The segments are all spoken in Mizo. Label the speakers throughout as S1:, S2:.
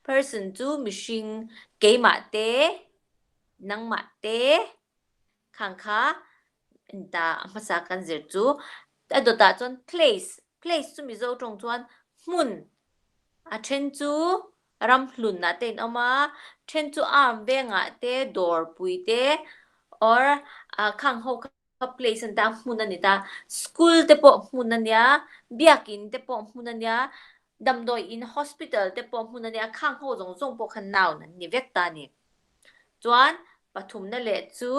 S1: Person chu mihring keimah te, nangmah te khang kha ta a hmasa kan zir chu. A dawtah chuan place, place chu Mizo tawng chuan hmun a then chu ram hlunah te in awm a, then chu arm vengah te, dawrpui te or khang ho kha place an ta hmun a ni ta. School te pawh hmun a nia, biakin te pawh hmun a nia, damdawi in hospital te pawh hmun a nia, khang ho zawng zawng pawh kha noun an ni vek ta a ni. Chuan pathumna leh chu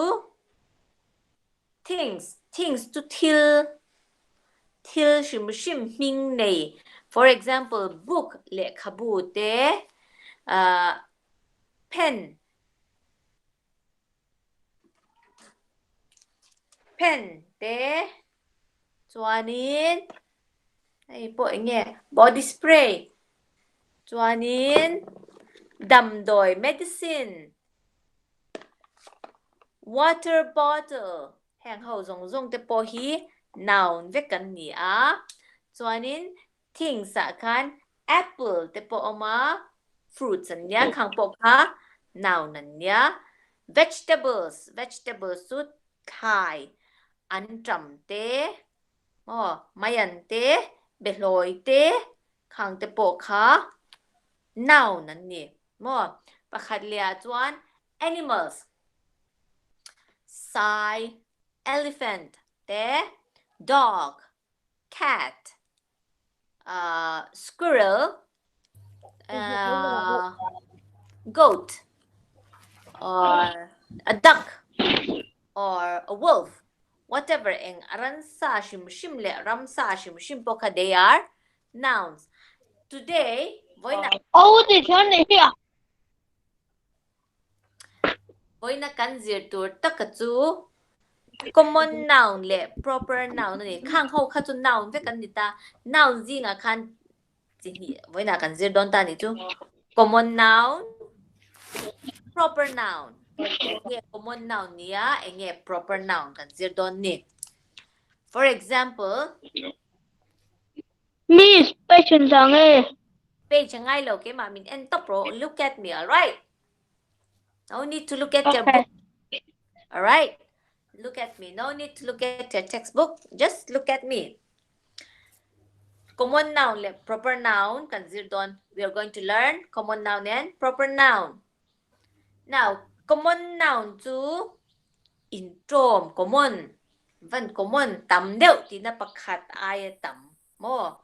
S1: things, things chu thil, thil hrim hrim hming nei, for example book lehkhabu te, ah pen, Pen te chuanin hei pawh eng nge body spray chuanin damdawi medicine water bottle heng ho zawng zawng te pawh hi noun vek an ni a chuanin Things ah khan apple te pawh a awm a, fruits an nia, khang pawh kha noun an nia. Vegetables, vegetables chu thlai, anṭam te, maw, maian te, behlawi te, khang te pawh kha noun an ni, maw. Pakhat leh ah chuan animals, sai, elephant te, dog, cat, uh, squirrel, uh, goat, or a duck, or a wolf, whatever eng ransa hrim hrim leh ramsa hrim hrim pawh kha they are nouns. Today, vawiin
S2: Oh, ti thian nei hi a.
S1: Vawiina kan zir tur taka chu common noun leh proper noun a ni. Khang ho kha chu noun vek an ni ta. Noun zingah khan chi hnih vawiinah kan zir dawn ta a nih chu. Common noun, proper noun. Enge common noun nia, enge proper noun kan zir dawn ni. For example,
S2: Miss, page an zang e.
S1: Page a ngai lo keimah min en tawp rawh. Look at me, alright? No need to look at your
S2: Okay.
S1: book. Alright? Look at me. No need to look at your textbook. Just look at me. Common noun leh proper noun kan zir dawn. We are going to learn common noun and proper noun. Now, common noun chu inṭawm, common, van common tam deuh tihna pakhat aia tam maw?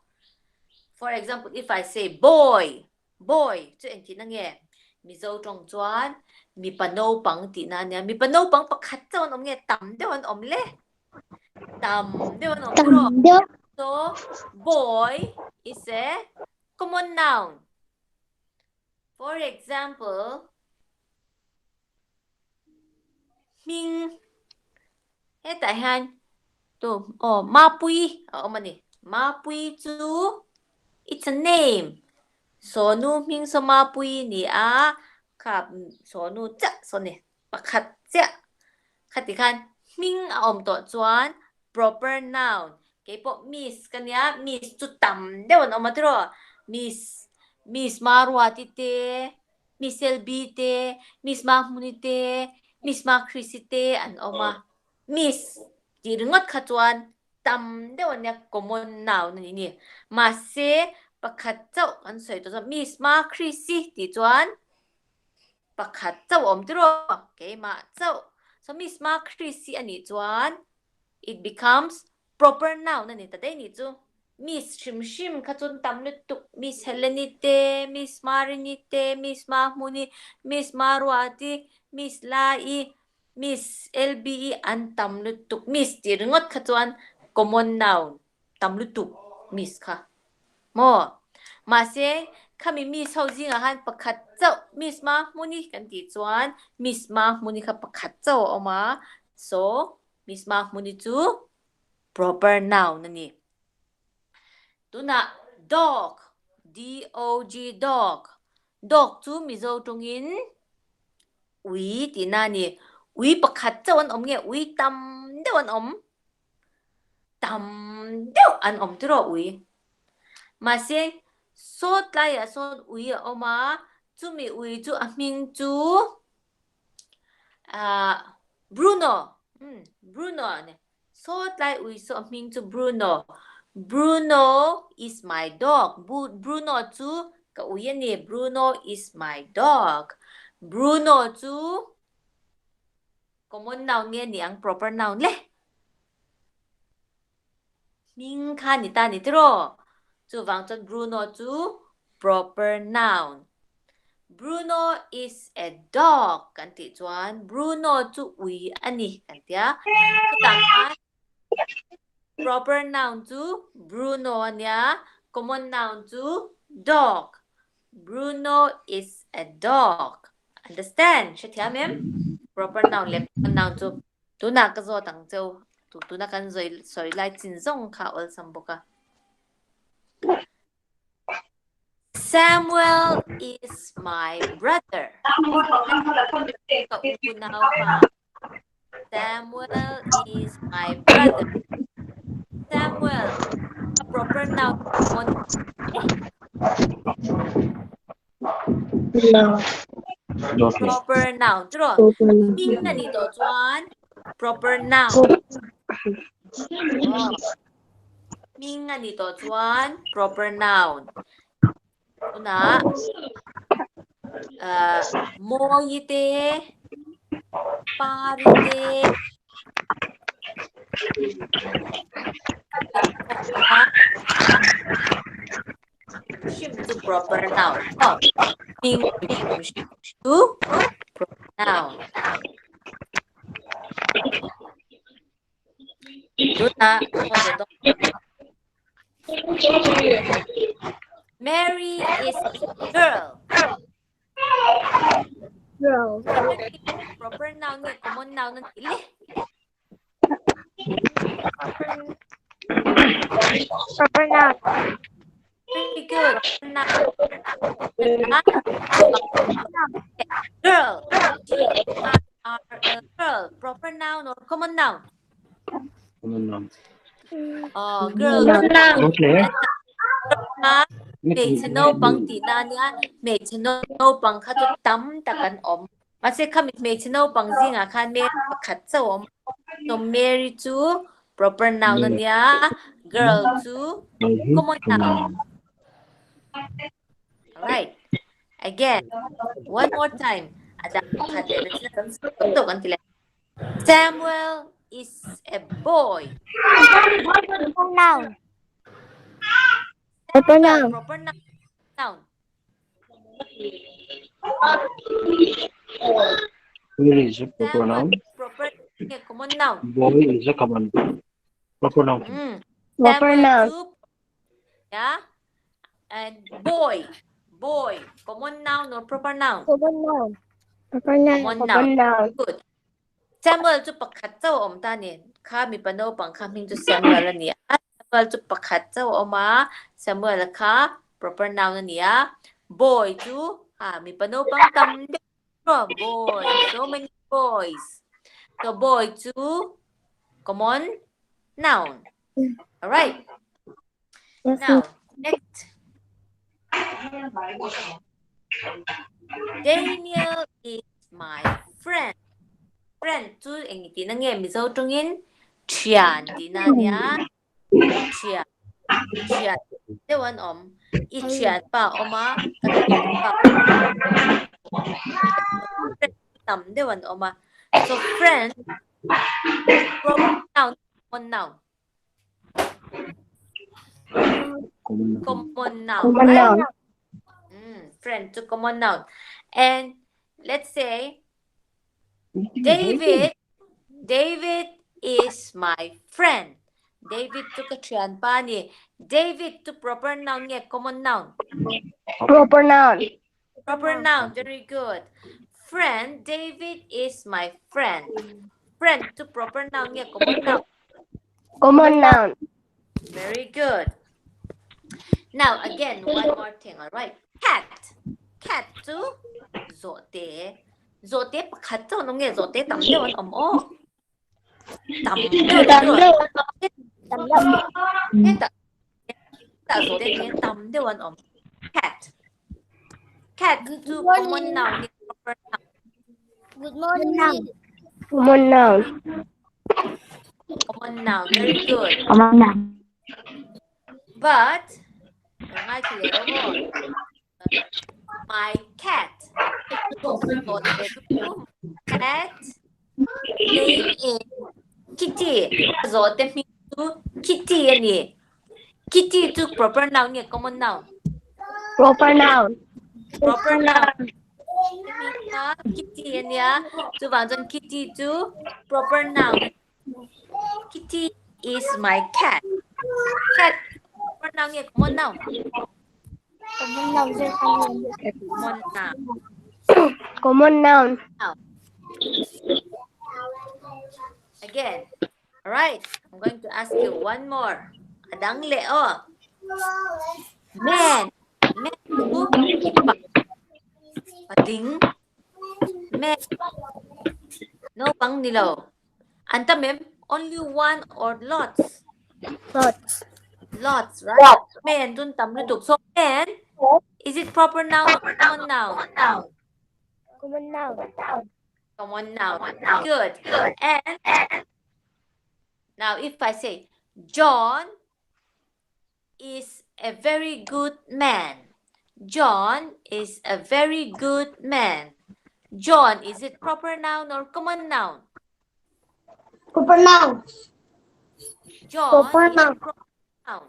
S1: For example, if I say boy, boy chu engtihna nge? Mizo tawng chuan mipa naupang tihna a nia. Mipa naupang pakhat chauh an awm nge? Tam deuh an awm le. Tam deuh an awm tiraw?
S2: Tam deuh.
S1: So, boy is a common noun. For example, Hming hetah hian tu aw Mapuii a awm a ni. Mapuii chu it's a name. Sawnu hming saw Mapuii ni a, kha sawnu chiah saw ni, pakhat chiah. Khati khan hming a awm tawh chuan proper noun keipawh miss ka nia, miss chu tam deuh an awm a tiraw. Miss miss Maruati te Miss Selby te, Miss Mahmuni te, Miss Makrisi te an awm a. Miss tih ringawt kha chuan tam deuh a nia, common noun a ni ni. Mahse, pakhat chauh kan sawi tawh chuan Miss Makrisi tih chuan pakhat chauh a awm tiraw, keimah chauh. So, Miss Makrisi a nih chuan it becomes Proper noun a ni ta daih nih chu. Miss hrim hrim kha chuan tam lutuk Miss Heleni te, Miss Marini te, Miss Mahmuni, Miss Maruati, Miss Lai, Miss LBE an tam lutuk. Miss tih ringawt kha chuan common noun tam lutuk Miss kha. Maw? Mahse, khami Miss ho zingah khan pakhat chauh Miss Mahmuni kan tih chuan Miss Mahmuni kha pakhat chauh a awm a. So, Miss Mahmuni chu proper noun a ni. Tunah dog, D-O-G, dog, dog chu Mizo tawngin ui tihna a ni. Ui pakhat chauh an awm nge ui tam deuh an awm? Tam deuh an awm tiraw ui. Mahse, sawt laiah sawn ui a awm a. Chumi ui chu a hming chu ah Bruno. Um Bruno a ni. Sawtlai ui saw a hming chu Bruno. Bruno is my dog. Bruno chu ka ui a ni. Bruno is my dog. Bruno chu common noun nge ni ang proper noun le? Hming kha ni ta ni tiraw? Chuvang chuan Bruno chu proper noun. Bruno is a dog kan tih chuan Bruno chu ui a ni kan tia. Chutah khan proper noun chu Bruno a nia, common noun chu dog. Bruno is a dog. Understand? Hrethiam em? Proper noun leh common noun chu Tunah ka zawt ang cheu, tuna kan sawi lai chin zawng kha a awlsam bawk a. Samuel is my brother. Ka unau pa. Samuel is my brother. Samuel, a proper noun. Proper noun chu rawh. Hming a nih tawh chuan proper noun. Hming a nih tawh chuan proper noun. Tunah ah Mawi te, Pari te, Hrim chu proper noun aw. Hming hrim chu proper noun. Tunah Mary is a girl.
S2: Girl.
S1: Proper noun nge common noun an ti le.
S2: Proper noun.
S1: Very good. Girl. G R L girl. Proper noun or common noun?
S3: Common noun.
S1: Oh, girl.
S3: Okay.
S1: Hmeichhe naupang tihna a nia, hmeichhe naupang kha chu tam tak an awm. Mahse khami hmeichhe naupang zingah khan Mary pakhat chauh a awm a, so Mary chu proper noun a nia, girl chu common noun. Alright. Again, one more time. A dang pakhat leh na thil kan sawi tawh tawh kan ti leh. Samuel is a boy.
S2: Proper noun. Proper noun.
S1: Proper noun.
S3: Mary is a proper noun.
S1: Proper common noun.
S3: Boy is a common proper noun.
S2: Proper noun.
S1: Yeah. And boy, boy, common noun or proper noun?
S2: Common noun. Proper noun.
S1: Common noun. Good. Samuel chu pakhat chauh a awm ta a ni. Kha mipa naupang kha hming chu Samuel a ni a. Samuel chu pakhat chauh a awm a, Samuel kha proper noun a ni a. Boy chu ha mipa naupang tam deuh a boy, so many boys. So boy chu common noun. Alright. Now, next. Daniel is my friend. Friend chu eng tihna nge Mizo tawngin thian tihna a nia. Thian, thian deuh an awm. I thian pa a awm a, ka thian pa tam deuh an awm a. So friend, proper noun, common noun. Common noun.
S2: Common noun.
S1: Friend chu common noun. And let's say David, David is my friend. David chu ka thian pa ni. David chu proper noun nge common noun?
S2: Proper noun.
S1: Proper noun, very good. Friend, David is my friend. Friend chu proper noun nge common noun?
S2: Common noun.
S1: Very good. Now again, one more thing, all right? Cat. Cat chu zawhte. Zawhte pakhat chauh an awm nge zawhte tam deuh an awm aw? Tam deuh
S2: Tam deuh an awm. Tam deuh.
S1: Hetah hetah zawhte hi tam deuh an awm. Cat. Cat chu common noun nge proper noun?
S2: Good morning. Common noun.
S1: Common noun. Very good.
S2: Common noun.
S1: But, ngai thla leh rawh aw. My cat. Cat name is Kitty. Zawhte hming chu Kitty a ni. Kitty chu proper noun nge common noun?
S2: Proper noun.
S1: Proper noun. Hming kha Kitty a nia. Chuvang chuan Kitty chu proper noun. Kitty is my cat. Cat proper noun nge common noun?
S2: Common noun.
S1: Common noun.
S2: Common noun.
S1: Again. All right. I'm going to ask you one more. A dang leh aw. Man. Man chu mipa. Patling. Man. Naupang ni lo. An tam em? Only one or lots?
S2: Lots.
S1: Lots, right? Man chun tam lutuk. So man, is it proper noun or common noun?
S2: Common noun.
S1: Common noun. Good. And now if I say John is a very good man. John is a very good man. John, is it proper noun or common noun?
S2: Proper noun.
S1: John
S2: Proper
S1: is
S2: noun.
S1: proper noun.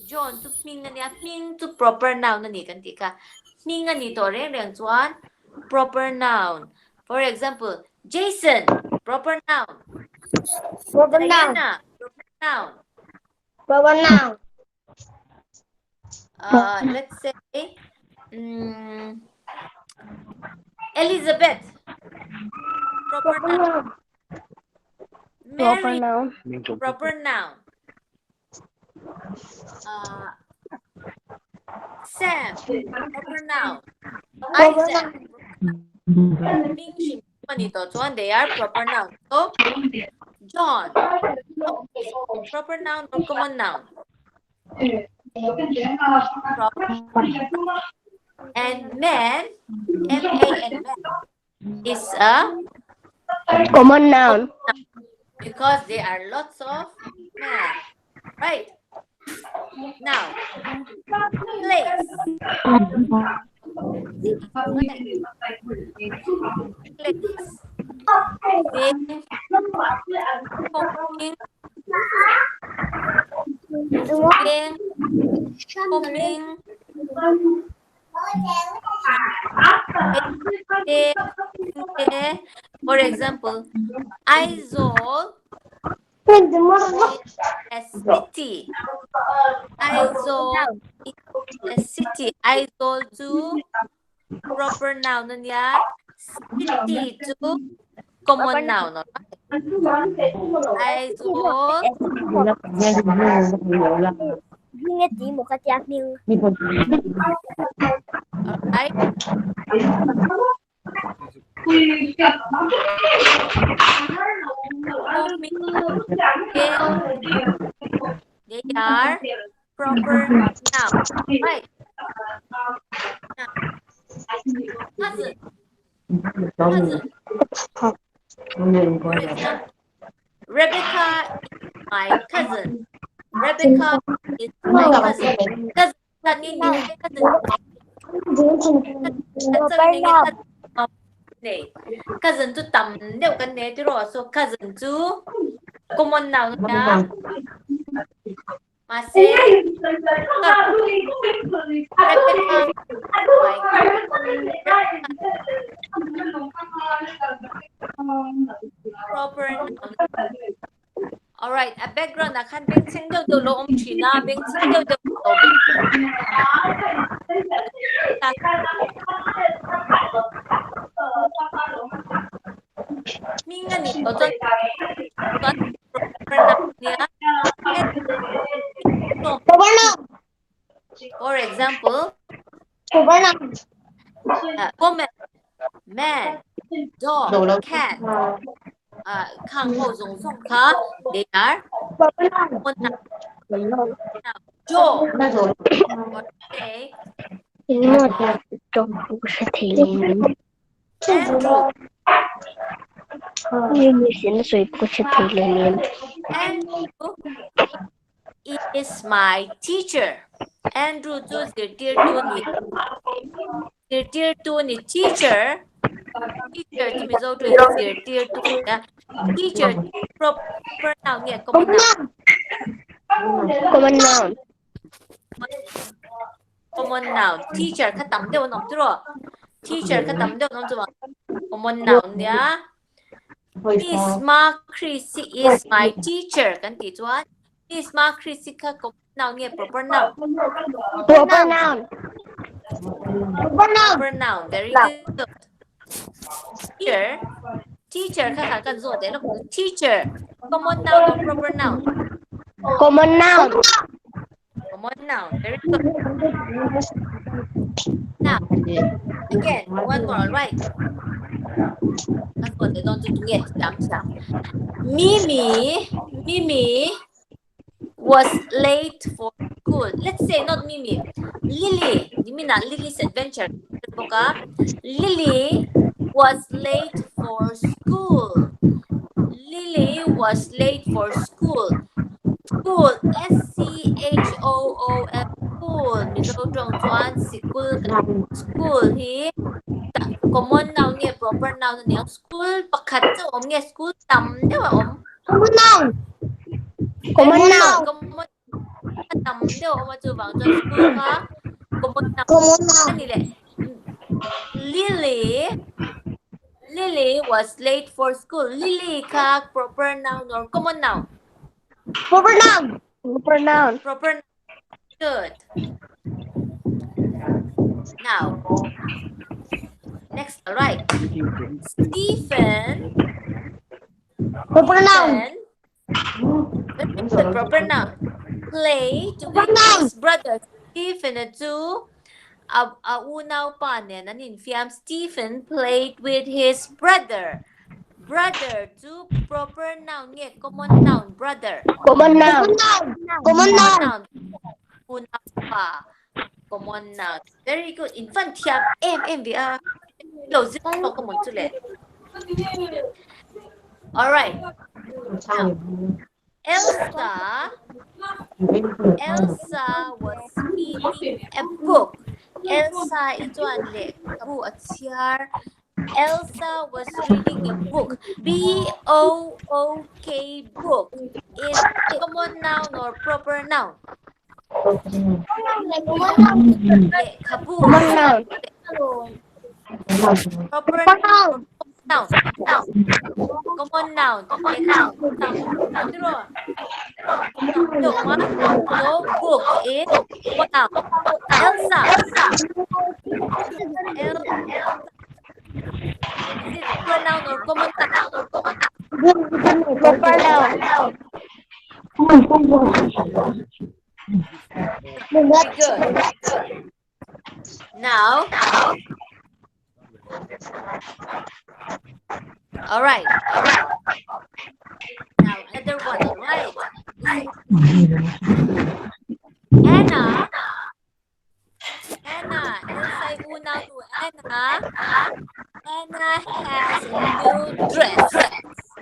S1: John chu hming a nia, hming chu proper noun a ni kan tih kha. Hming a ni tawh reng reng chuan proper noun. For example, Jason, proper noun.
S2: Proper noun.
S1: Diana, proper noun.
S2: Proper noun.
S1: Let's say, Elizabeth, proper noun.
S2: Proper
S1: Mary,
S2: noun.
S1: proper noun. Sam, proper noun. Isaac, Ming Shi, chuan they are proper noun. So, John, proper noun or common noun? Proper. And man, M-A-N, man, is a
S2: common noun.
S1: Because there are lots of men. Right. Now, place. Place. For example, Aizawl is a city. Aizawl is a city. Aizawl to proper noun niya. City to common noun. Aizawl. Alright. They are proper noun. Right. Cousin. Cousin. For example, Rebecca is my cousin. Rebecca is my cousin. Cousin. Cousin to tam deuh kan nei ti rawh. So cousin chu common noun na. Mahse Rebecca my proper noun. All right, a background na khan beng cheng deuh deuh lo awm thin a, beng cheng deuh deuh lo. Hming a ni tawh chuan chuan proper noun nia. For example, woman, man, dog, cat, khang ho zawng zawng kha, they are common noun. Joe, or say,
S2: Engemaw tawng pawh ka hre thei lo mai.
S1: Andrew.
S2: English in a sawi pawh ka hre thei lo mai.
S1: Andrew is my teacher. Andrew chu zirtirtu ni. Zirtirtu ni teacher. Teacher chu Mizo chu zirtirtu ni a. Teacher proper noun nge common noun?
S2: Common noun.
S1: Common noun. Teacher kha tam deuh an awm chu rawh. Teacher kha tam deuh an awm chu common noun nia. Miss Ma Chrissy is my teacher kan tih chuan Miss Ma Chrissy kha common noun nge proper noun?
S2: Proper noun. Proper noun.
S1: Proper noun. Very good. Teacher. Teacher kha kha kan zawh teh lawk. Teacher. Common noun or proper noun?
S2: Common noun.
S1: Common noun. Very good. Now, again, one more, all right. Kan zawh teh dawn chu tunge thiam thiam. Mimi, Mimi was late for school. Let's say not Mimi. Lily. Mimi na Lily's adventure. Bawk a. Lily was late for school. Lily was late for school. School, S-C-H-O-O-L, school. Mizo tawng chuan sikul kan school hi common noun nge proper noun a ni ang. School pakhat chauh a awm nge school tam deuh a awm?
S2: Common noun. Common noun.
S1: Common tam deuh a awm a chuvang chuan school kha common noun
S2: Common noun.
S1: a ni leh. Lily Lily was late for school. Lily kha proper noun or common noun?
S2: Proper noun. Proper noun.
S1: Proper noun. Good. Now, next, all right. Stephen.
S2: Proper noun.
S1: Stephen. Proper noun. Played with his brother. Stephen chu a unaupa nen an infiam. Stephen played with his brother. Brother chu proper noun nge common noun brother?
S2: Common noun. Common noun.
S1: Unaupa. Common noun. Very good. In fan thiam em em ve a. Lo zir pawh ka mawn chu le. All right. Now, Elsa, Elsa was reading a book. Elsa i chuan lehkhabu a chhiar. Elsa was reading a book. B O O K book is common noun or proper noun? Lehkhabu.
S2: Common noun.
S1: Proper
S2: noun.
S1: Noun. Common noun. Lehkhabu tam tiraw? No book is common noun. Elsa. Elsa. Is it proper noun or common noun?
S2: Proper noun.
S1: Very good. Now, all right. Now, another one, all right. Anna. Anna. Elsa unau nu Anna. Anna has a new dress.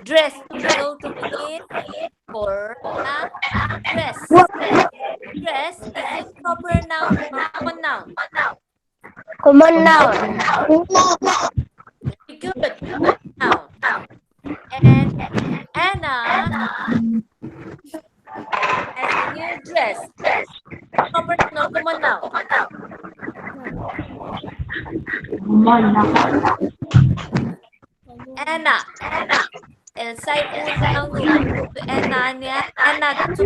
S1: Dress to go to begin for a dress. Dress is it proper noun or common noun?
S2: Common noun.
S1: Very good. Noun. And Anna has a new dress. Proper noun or common noun? Anna. Elsa unau nu Anna nia. Anna chu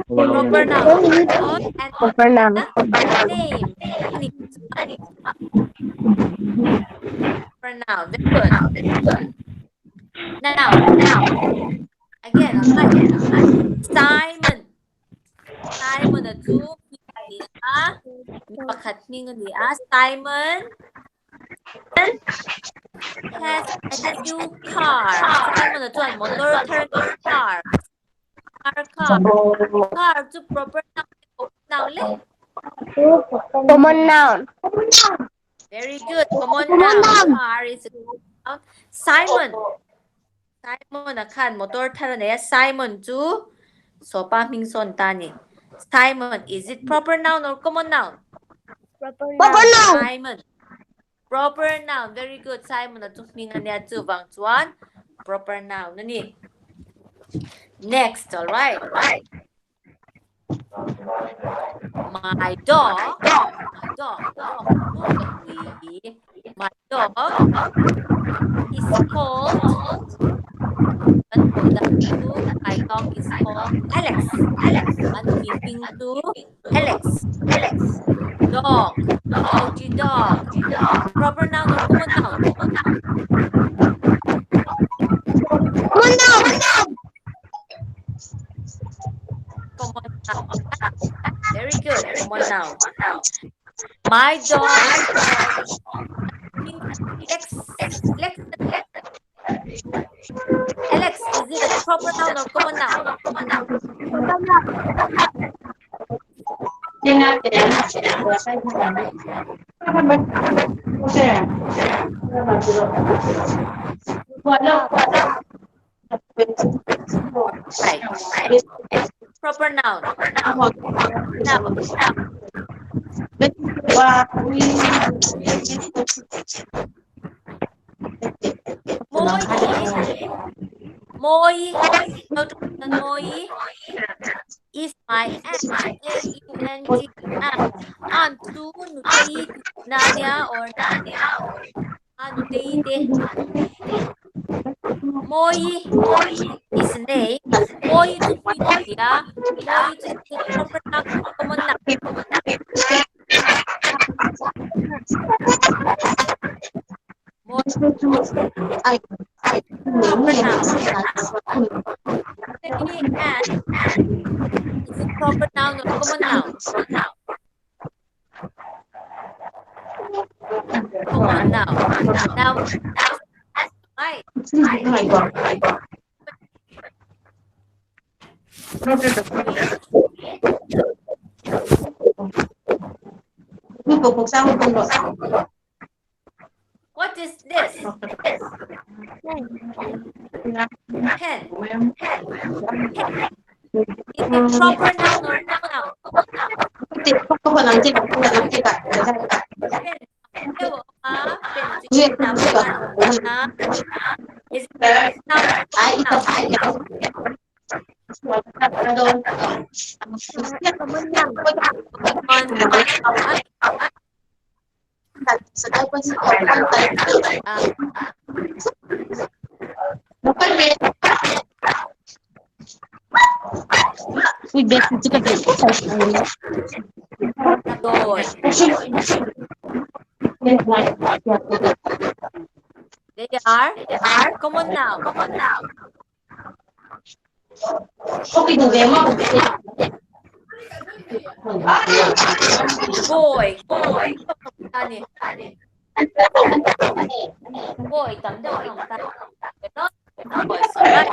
S1: proper noun. And
S2: Proper noun.
S1: name. Proper noun. Very good. Now, again, Simon. Simon chu a mi pakhat hming a ni a. Simon has a new car. Simon chuan motor thar car. Car, car. Car chu proper noun. noun le?
S2: Common noun.
S1: Very good. Common
S2: Common
S1: noun.
S2: noun.
S1: Car is a common noun. Simon. Simon a khan motor thar a nei a. Simon chu sawpa hming sawn ta a ni. Simon, is it proper noun or common noun?
S2: Proper noun.
S1: Simon. Proper noun. Very good. Simon a chu hming a nia chuvang chuan proper noun a ni. Next, all right. My dog, my dog, dog, my dog is called, my dog is called Alex. Alex. Alex. Alex. Dog. Dog. Dog. Proper noun or common noun?
S2: Common noun.
S1: Common noun. Very good. Common noun. My dog. Alex. Alex. Alex, is it a proper noun or common noun? Right. Proper noun. Noun. Moi. Moi. Moi is my aunt. A U N T. Aunt. Aunt chu nutei nania or a nutei te. Moi is name. Moi chu tia. Moi chu proper noun, common noun. Moi proper noun. And is it proper noun or common noun? Common noun. Now, right. What is this? Pen. Pen. Is it proper noun or noun? Pen. Is it noun? Boy. They are common noun. Boy. Boy. Boy, tam deuh ang ta. Boy, so right.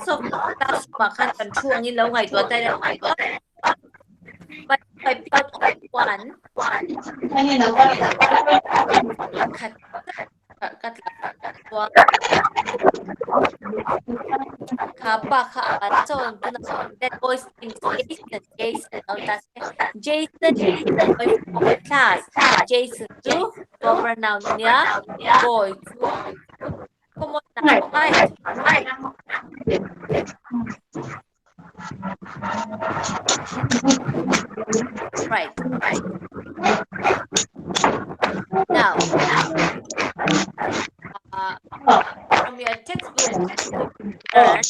S1: So ta ma khan kan thu angin lo ngai tua tai la. But I put one. Khat kat tua. Kha pa kha a chon tu na that boy's name is Jason. Jason. Oh, that's Jason is the boy from the class. Jason chu proper noun nia. Boy chu common noun. Right. Right. Now, from your textbook, learn,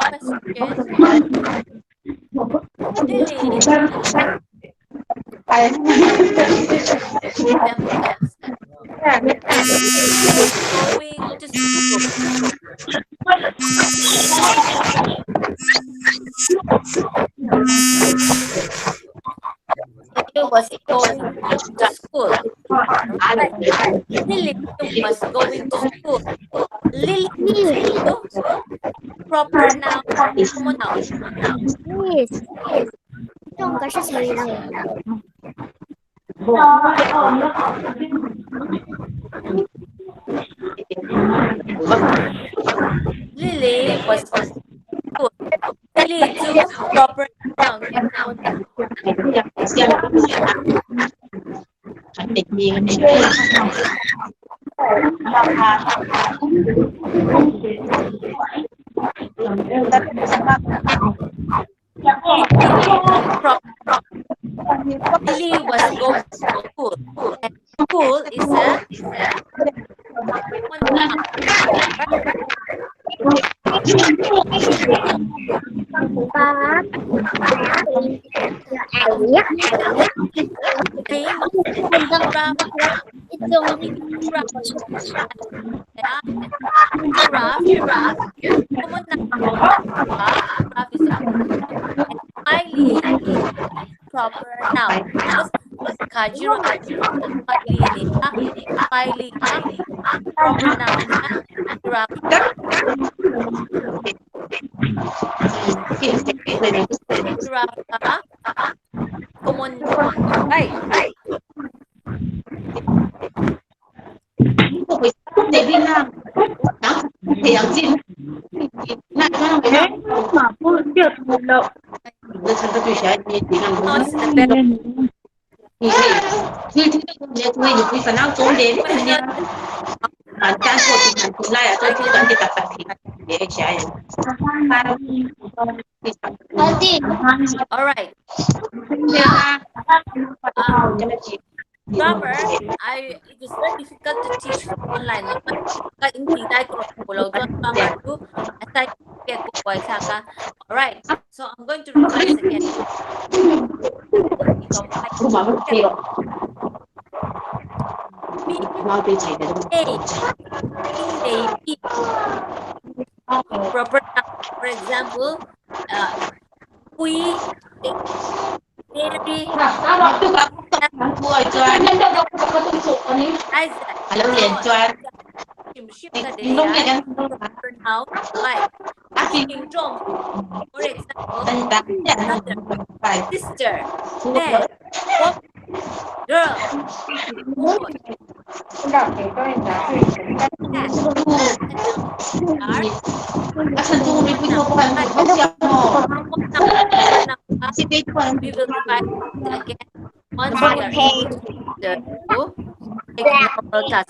S1: Question. Lily. Going to school. Lily was going to school. Right. Lily was going to school. Lily proper noun, common noun.
S2: Miss, 这个是谁的？
S1: Lily was school. Lily chu proper noun, common noun. Lily was going to school. And school is a common noun. Giraffe, common noun. Giraffe is a and Miley proper noun. Kajira, Miley, Miley, proper noun. Giraffe, giraffe, common noun. Right. Not the All right. Now, grammar, it is very difficult to teach online. All right. So I'm going to revise again. B A A B. Proper noun. For example, we, Mary, Isaac. Proper noun like for example, brother, sister, man, woman, girl, boy, cat, we will revise again once we are able to the normal class.